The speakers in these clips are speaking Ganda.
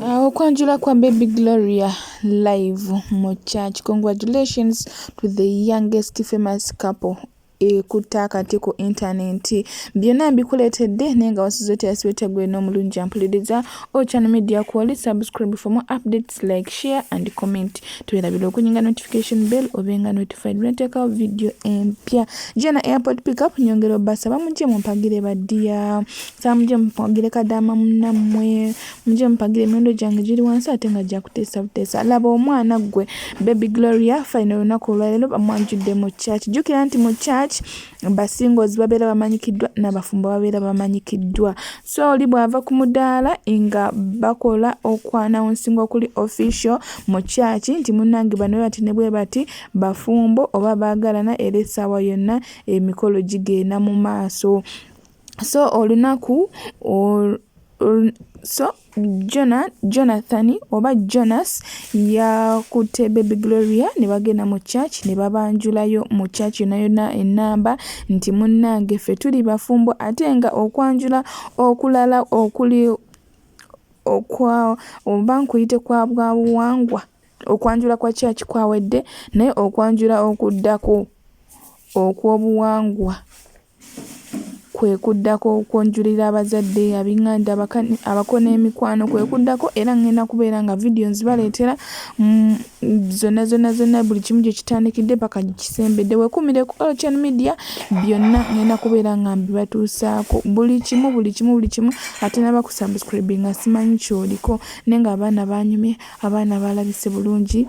Okwanjula kwa Baby Gloria live mu church. Congratulations to the youngest famous couple ekutte akati ku intanenti. Byonna mbikuleetedde naye nga wasuze otya siwetya gwe n'omulungi ampuliriza Ochano Media kwoli subscribe for more updates, like, share and comment. Twerabira okunyinga notification bell obenga notified lwenteekawo video empya. Jana airport pickup nyongera obasaba mujje mumpagire baddiya. Saa mujje mumpagire kadaama munnammwe. Mujje mumpagire emiwendo gyange giri wansi ate nga gya kuteesa buteesa. Laba omwana ggwe Baby Gloria fine olunaku olwaleero bamwanjudde mu church. Jjukira nti mu church basingles babeera bamanyikiddwa n'abafumbo babeera bamanyikiddwa. So oli bw'ava ku mudaala nga bakola okwanawunsinga okuli official mu church nti munnange bano bwe bati ne bwe bati bafumbo oba baagalana era essaawa yonna emikolo gigenda mu maaso. So olunaku so Jona, Jonathan oba Jonas yakutte Baby Gloria ne bagenda mu church ne babanjulayo mu church yonna yonna ennamba nti munnange ffe tuli bafumbo ate nga okwanjula okulala okuli okwa oba nkuyite kwa bwabuwangwa okwanjula kwa church kwawedde naye okwanjula okuddako okw'obuwangwa kwe kuddako okwonjulira abazadde, ab'eŋŋanda, abako n'emikwano kwe kuddako era ŋŋenda kubeera nga vidiyo nzibaleetera zonna zonna zonna buli kimu gye kitandikidde paka gye kisembedde. Weekuumire ku All Channel Media byonna ŋŋenda kubeera nga mbibatuusaako buli kimu buli kimu buli kimu ate n'abakusubscribinga simanyi ky'oliko naye ng'abaana baanyumye, abaana baalabise bulungi.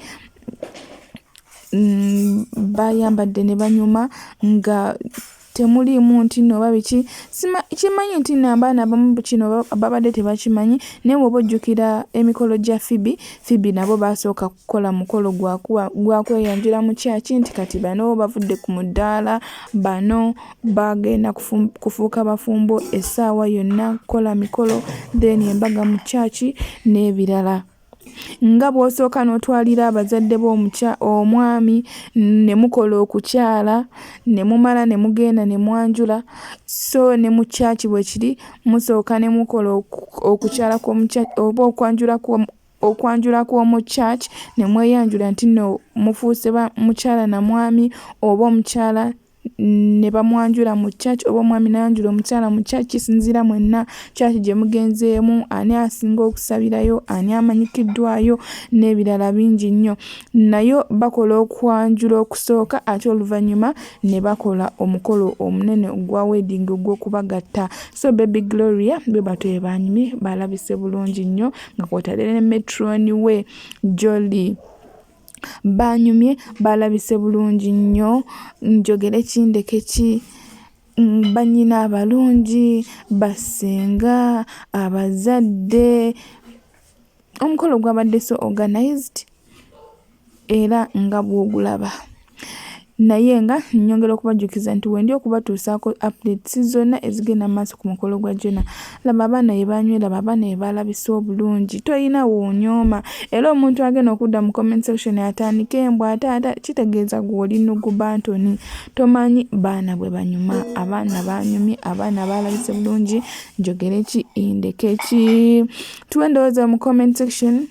Bayambadde ne banyuma nga temuliimu nti nno oba biki kimanyi nti nno abaana abamu kino babadde tebakimanyi naye bw'oba ojjukira emikolo gya Phoebe, Phoebe nabo baasooka kukola mukolo gwa kweyanjula mu kyaki nti kati bano bavudde ku mudaala, bano bagenda kufuuka bafumbo essaawa yonna kukola mikolo then embaga mu kyaki n'ebirala. Nga bw'osooka n'otwalira abazadde bo omwami ne mukola okukyala ne mumala ne mugenda ne mwanjula so ne mu church bwe kiri musooka ne mukola okukyala kw'omu church oba okwanjula kw'omu church ne mweyanjula nti nno mufuuse mukyala na mwami oba omukyala ne bamwanjula mu church oba omwami n'ayanjula omukyala mu church kisinziira mwenna church gye mugenzeemu ani asinga okusabirayo ani amanyikiddwayo n'ebirala bingi nnyo nayo bakola okwanjula okusooka ate oluvannyuma ne bakola omukolo omunene ogwa wedding ogw'okubagatta. So baby Gloria bwe batyo bwe banyumye balabise bulungi nnyo nga kw'otadde ne metron we Jolly. Baanyumye baalabise bulungi nnyo, njogere ki ndeke ki, bannyina abalungi, bassenga, abazadde, omukolo gwabadde so organised era nga bw'ogulaba. Naye nga nnyongera okubajjukiza nti wendi okubatuusaako updates zonna ezigenda mu maaso ku mukolo gwa Jonah. Laba abaana bye banywe, laba abaana bye balabise obulungi, toyina w'onyooma. Era omuntu agenda okudda mu comment section atandike embwa taata kitegeeza gwe oli nnugu bantoni. Tomanyi baana bwe banyuma, abaana banyumye, abaana balabise bulungi, njogere ki ndeke ki? Tuwe endowooza mu comment section.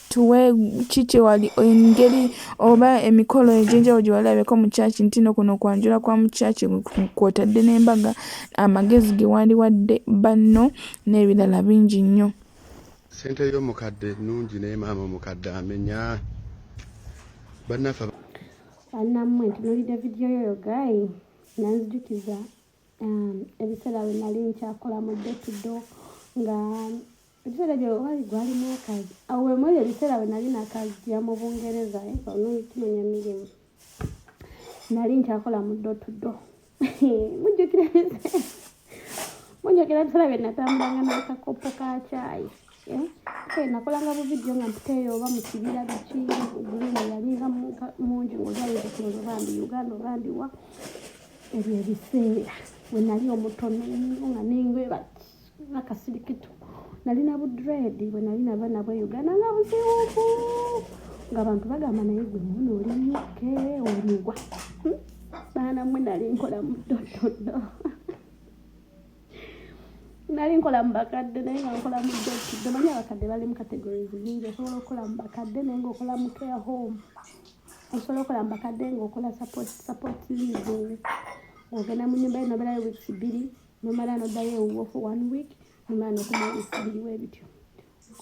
Tuwe ki kye wali engeri oba emikolo egy'enjawulo gye wali olabeko mu church nti nno kuno kwanjula kwa mu church kw'otadde n'embaga, amagezi ge wandiwadde banno n'ebirala bingi nnyo. Ssente y'omukadde nnungi naye maama omukadde amenya. Bannaffe. Bannammwe, ntunuulidde vidiyo yoyo guy nanzijukiza ebiseera bwe nali nkyakola mu door to door nga ebiseera ebyo wali gwali mwaka awo we muli ebiseera bwe nali nakajja mu Bungereza, tunoonya mirimu, nali nkyakola mu door to door. Mujjukira mujjukira ebiseera bye natambulanga n'akakopo ka caayi, eh? Nakolanga bu vidiyo nga mpiteeyo oba mu kibira biki green yalinga mungi ng'olyayinza kulowooza oba ndi Uganda oba ndiwa. Ebyo ebiseera bwe nali omutono ennyo nga nengweba nakasirikitu, nalina bu dread bwe nali nava nabwe Uganda nga buzibuvu ng'abantu bagamba, "Naye gwe muno oli UK oliwa?" Baana mmwe, nali nkola mu door to door. Nali nkola mu bakadde, naye nga nkola mu door to door. Manyi abakadde bali mu categories nyingi. Osobola okukola mu bakadde naye ng'okola mu care home, osobola okukola mu bakadde ng'okola support living, ogenda mu nyumba ye nobeerayo weeks 2, nomala noddayo ewuwo for one week, nomala nokoma weeks 2, webityo.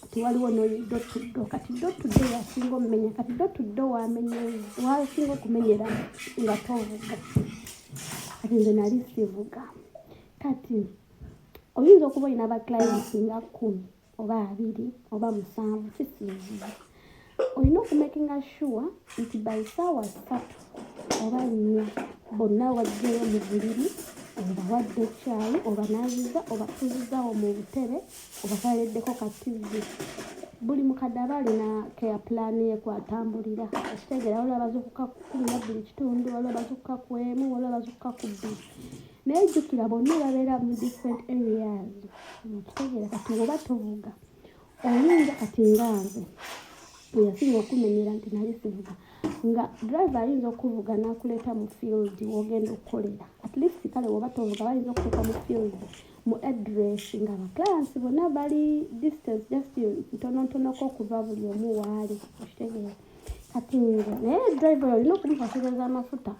Kati waliwo door to door. Kati door to door yasinga omumenya. Kati door to door wamenye, wasinga okumenyera nga tovuga. Kati nze nali sivuga. Kati oyinza okuba olina ba clients nga 10 oba 20 oba 7, kisinziira. Olina okumakinga sure nti by saawa 3 oba 4 bonna wajjayo mu buliri, obawadde kyayi, obanaaziza, obatuuzizaawo mu butebe, obatwaliddeko ka TV. Buli mukadde aba alina care plan ye kwatambulira, okitegeera? Waliwo abazuukuka ku 12 kitundu, waliwo abazuukuka ku 1, waliwo abazuukuka ku 2, naye jjukira bonna babeera mu different areas, okitegeera? Kati oba tovuga, oyinza, kati nga nze yasinga okumenyera nti nali sivuga, nga driver ayinza okuvuga n'akuleeta mu field wogenda okukolera. At least kale woba tovuga, bayinza okuteeka mu field mu address nga aba clients bonna bali distance just ntono ntonoko okuva buli omu waali, okitegeera? Kati nze, naye driver olina okumufasileza amafuta,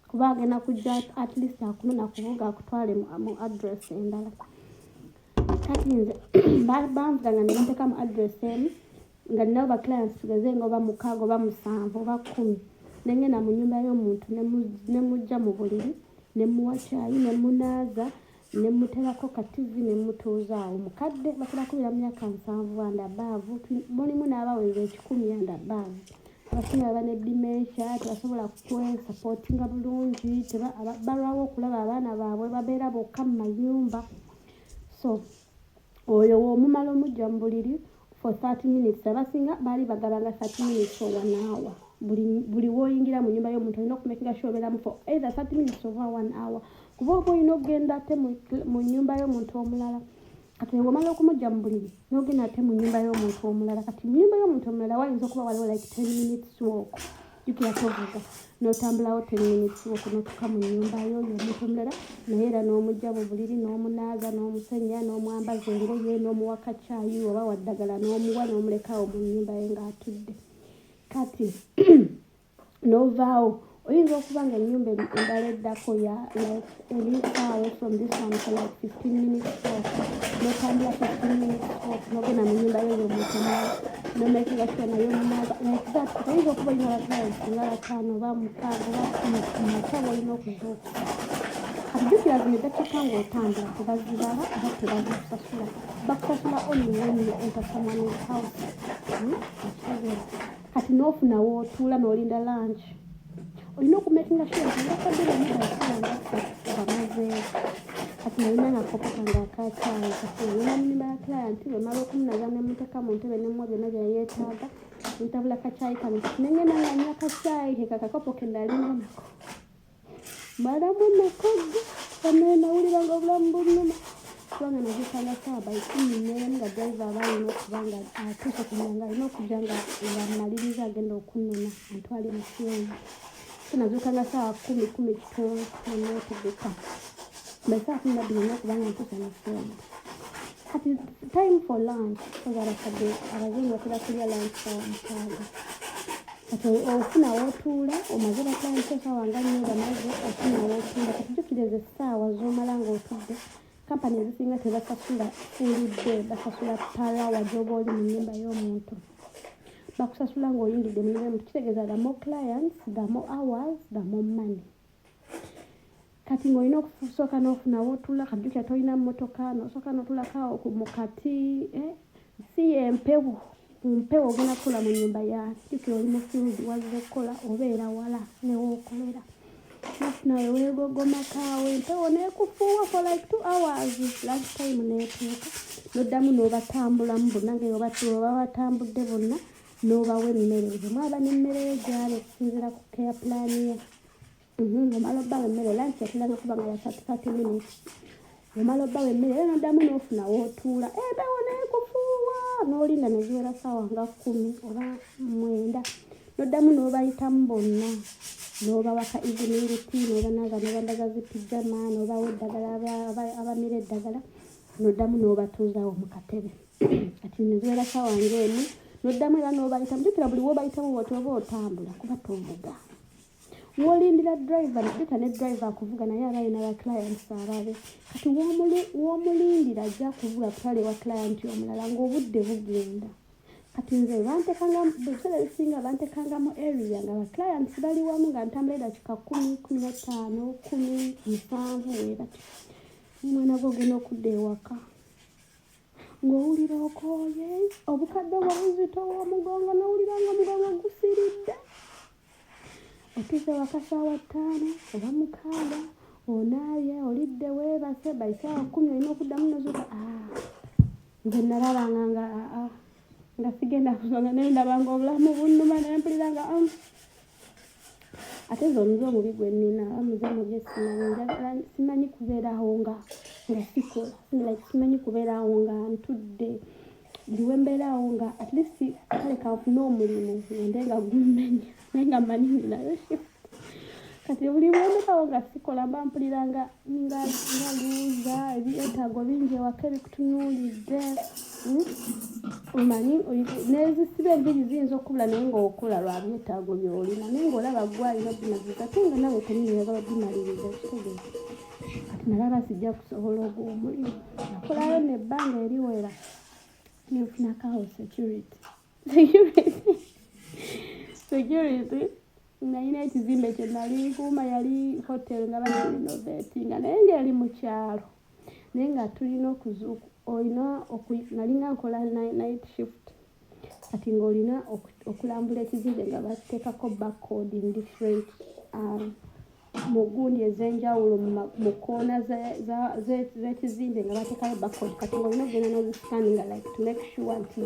kuba agenda kujja at least akunona kuvuga akutwale mu address endala. Kati nze banvuganga ne banteeka mu address emu nga ninawo ba clients, tugeze nga oba 6 oba 7 oba 10, nengenda mu nyumba y'omuntu ne mujja mu buliri, ne muwa kyayi, ne munaaza, ne muterako ka TV, ne mutuuza awo. Mukadde, batera kubeera mu myaka 70 and above, mulimu n'abaweza 100 and above. Abasinga baba ne dementia, tebasobola kwesupportinga bulungi, balwawo okulaba abaana baabwe, babeera bokka mu mayumba. So oyo w'omumala omujja mu buliri for 30 minutes, abasinga baali bagabanga 30 minutes or one hour. Buli w'oyingira mu nyumba y'omuntu olina okumakinga sure obeeramu for either 30 minutes oba one hour, kuba oba olina okugenda ate mu nyumba y'omuntu omulala. Kati bw'omala okumujja mu buliri n'ogenda ate mu nyumba y'omuntu omulala, kati mu nyumba y'omuntu omulala wayinza okuba waliwo like 10 minutes walk. Jjukira tovuga, n'otambulawo 10 minutes walk n'otuuka mu nnyumba y'oyo omuntu omulala, naye era n'omujja mu buliri, n'omunaaza, n'omusenya, n'omwambaza engoye, n'omuwa kacaayi oba waddagala, n'omuwa, n'omulekaawo mu nnyumba ye ng'atudde. Kati n'ovaawo, oyinza okuba nga ennyumba endala eddako ya like eri far away from this one for like 15 minutes walk, n'otambula 15 minutes walk n'ogenda mu nnyumba y'oyo omuntu omulala, n'omakinga sure naye omunaaza, like that. Oyinza okuba olina ba clients nga bataano oba 6 oba 10 ku makya bw'olina okuzuukuka. Kati jjukira zino eddakiika ng'otambula tebazibala oba tebazikusasula. Bakusasula only when you enter someone's house. Okitegeera? Kati n'ofuna w'otuula n'olinda lunch. Olina okumakinga sure nti ngakadde bonna baisaawa nga 3 obamazeeyo. Kati nalina nga kopo kange akakyayi. Kati ngenda mu nyumba ya client, bwe mala okumunaza ne muteeka mu ntebe, ne muwa byonna bye yeetaaga, ntabula kacyayi kange. Kati ne ngenda nga nywa kacyayi ke kakakopo ke nalinga nako, malamu nakogga banaye. Nawulira nga obulamu bunnuma, kubanga nazuukanga saawa by 11, nga driver aba alina okuba nga atuuse ku mulyango, alina okujja nga ngamaliriza agenda okunnona antwale mu field. So nazuukanga saawa 10, 10 kitundu, neneetegeka. By saawa 12 nina okuba nga ntuuse mu field. Kati time for lunch, koza abakadde abazungu batera kulya lunch saawa 6. Kati ofuna wootuula, omaze ba clients esaawa nga 4 bamaze, ofuna wootuula. Kati jjukira ezo essaawa z'omala ng'otudde, kampani ezisinga tebasasula full day, basasula per hour gy'oba oli mu nnyumba y'omuntu. Bakusasula ng'oyingidde mu nyumba y'omuntu. Kitegeeza the more clients, the more hours, the more money. Kati ng'olina okusooka n'ofuna wootuula. Kajjukira tolina mmotoka, n'osooka n'otuulako awo mu kati, eh, si y'empewo, ku mpewo ogenda kutuula mu nnyumba ya, jjukira oli mu field, wazze kukola, obeera wala ne w'okolera. Nofuna we weegogomako awo, empewo n'ekufuuwa for like 2 hours. Lunch time n'etuuka, n'oddamu n'obatambulamu bonna, nga oba batambudde bonna, n'obawa emmere. Buli omu aba n'emmere ye gy'ali okusinziira ku care plan ye. Omala obbawa emmere, lunch yateranga kuba nga ya 30 minutes. Omala obbawa emmere era n'oddamu n'ofuna w'otuula, empewo n'ekufuuwa, n'olinda ne ziwera ssaawa nga 10 oba 9, n'oddamu n'obayitamu bonna, n'obawa ka evening tea, n'obanaaza, n'obambaza zi pyjama, n'obawa eddagala, abamira eddagala. Noddamu n'obatuuzaawo mu katebe. Kati neziwera ssaawa ng'emu, noddamu era n'obayitamu. Jjukira buli w'obayitamu bw'oti oba otambula kuba tovuga. W'olindira driver, jjukira ne driver akuvuga naye aba alina ba clients ababe. Kati w'omulindira ajja kuvuga kutwala ewa client omulala ng'obudde bugenda. Kati nze bantekanga, ebiseera ebisinga bantekanga mu area nga ba clients bali wamu, nga ntambula eddakiika 10, 15, 10, 7, we batyo. Omwana gwe ogenda okudda ewaka ng'owulira okooye, obukadde obwo buzitowa omugongo, n'owulira nga omugongo gusiridde. Otuuse waka ssaawa 5 oba 6, onaabye, olidde, weebase, by ssaawa 10 olina okuddamu nozuuka. Ah, nze nalabanga nga aa nga sigenda kusonga, naye ndabanga obulamu bunnuma, naye mpulira nga ate nze omuze omubi gwe nnina, omuze omubi simanyi, njagala simanyi kubeerawo nga sikola, like simanyi kubeerawo nga ntudde. Buli we mbeerawo nga at least kale kanfune omulimu ngende nga gummenya, naye nga mmanyi ninayo shift. Kati buli bwembeerawo nga sikola, mba mpulira nga luuza ebyetaago bingi ewaka ebikutunuulidde. Omanyi nezisiba enviiri ziyinza okubula, naye ng'okola lwa byetaago by'olina, naye ng'olaba gwe alina obimaliriza, ate nga nawe kenyini oyagala obimaliriza, kitegeeza. Kati nalaba sijja kusobola ogwo omulimu. Nakolayo nebbanga eriwera, nenfunako awo security. Nalina ekizimbe kye nali nkuuma, yali hotel nga bagirenovatinga, naye ng'eri mu kyalo, naye nga tulina okuzuuku olina nalinga nkola night shift. Kati ng'olina okulambula ekizimbe nga bateekako barcode in different mu gundi ez'enjawulo, mu koona z'ekizimbe nga bateekayo barcode. Kati ng'olina okugenda n'oziscanninga, like to make sure nti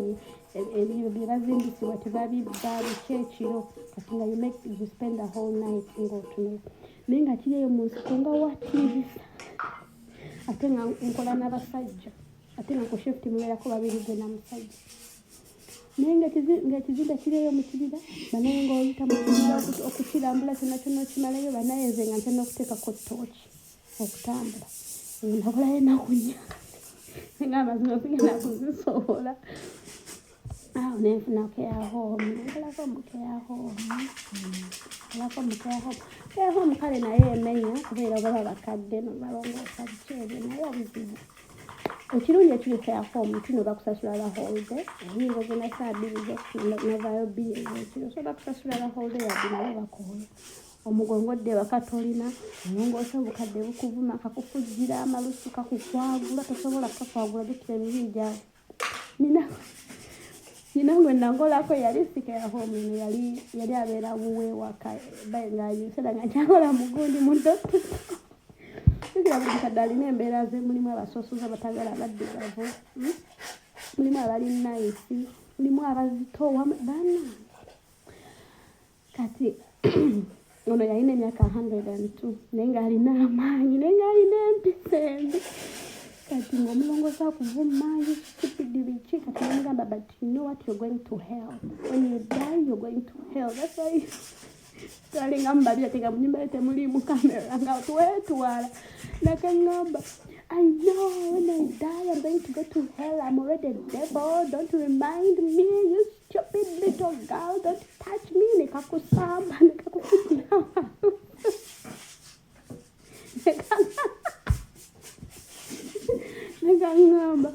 ebyo bye bazimbisibwa tebabibba biki ekiro. Kati nga you spend the whole night ng'otunula, naye nga kiri eyo mu nsiko nga watiibisa, ate nga nkola n'abasajja, ate nga ku shift mubeerako babiri, gwe na musajja, naye ng'ekizimbe kiri eyo mu kibira banaye, ng'oyita mu kibira okukirambula kyonna kyonna okimalayo. Banaye nze nga ntera n'okuteekako ttooki okutambula. Nakolayo ennaku 4 nga amazima sigenda kuzisobola. Awo nenfuna care home, nenkolako mu care home, nkolako mu care home. Care home kale naye emenya kubeera baba bakadde nobalongoosa biki ebyo, naye obuzibu ekirungi ekiri care home kino, bakusasula the whole day. Oyinza ogenda saa 2 novaayo 2 ez'ekiro, so bakusasula the whole day, yadde nabo bakooya. Omugongo odde ewaka tolina olongoosa, obukadde bukuvuma, kakufujjira amalusu, kakukwagula, tosobola kakwagula. Jjukira emibiri gyabwe. Nina gwe nakolako, yali si care home eno, yali abeera wuwe waka nga ebiseera nga nkyakola mugundi mutoto. Jjukira buli mukadde alina embeera ze. Mulimu abasosoza abatagala abaddugavu, Mulimu abali nice, mulimu abazitowa bana. Kati ono yalina emyaka 102, naye ng'alina amaanyi, naye ng'alina empisa embi. Kati ng'omulongoosa akuvuma, "You stupid," biki. Kati namugamba, "But you know what? You're going to hell. When you die, you're going to hell." That's why twalinga mubabiri, ate nga mu nyumba ye temuliimu kamera, nga twetwala. Nakaŋŋamba, "I know when I die I'm going to go to hell. I'm already a devil. Don't remind me, you stupid little girl. Don't touch me." Nekakusamba, nekakufujira, nekaŋŋamba,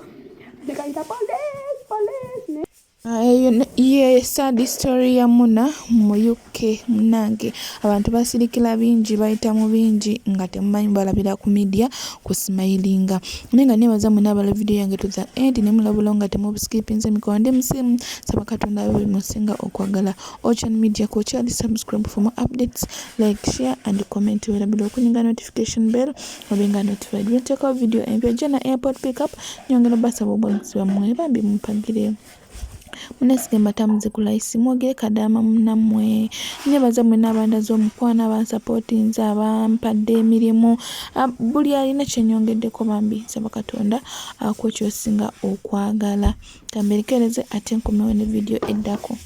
nekayita police, police. Eyo ye sad story ya Muna mu UK. Munnange, abantu basirikira bingi, bayita mu bingi nga temumanyi, balabira ku media kusmilinga. Naye nga nebaza mwenna abala video yange to the end, ne mulabula nga temubuskipinze emikono. Ndi musimu, saba Katonda abe musinga okwagala. Ocean Media kokyali subscribe for more updates, like, share and comment. Werabira okunyiga notification bell obenga notified lwenteekawo video empya. Jana airport pickup, nyongera basaba obwagizi bwammwe, bambi mumpagire, munesiga mbatamuze ku layisi, mwogere kadaama munnammwe. Nebaza mwenna abandaze omukwano, abansapootinze, abampadde emirimu, buli alina kyenyongeddeko. Bambi nsaba Katonda akuwe kyosinga okwagala. Kamberekereze ate nkomewo ne vidiyo eddako.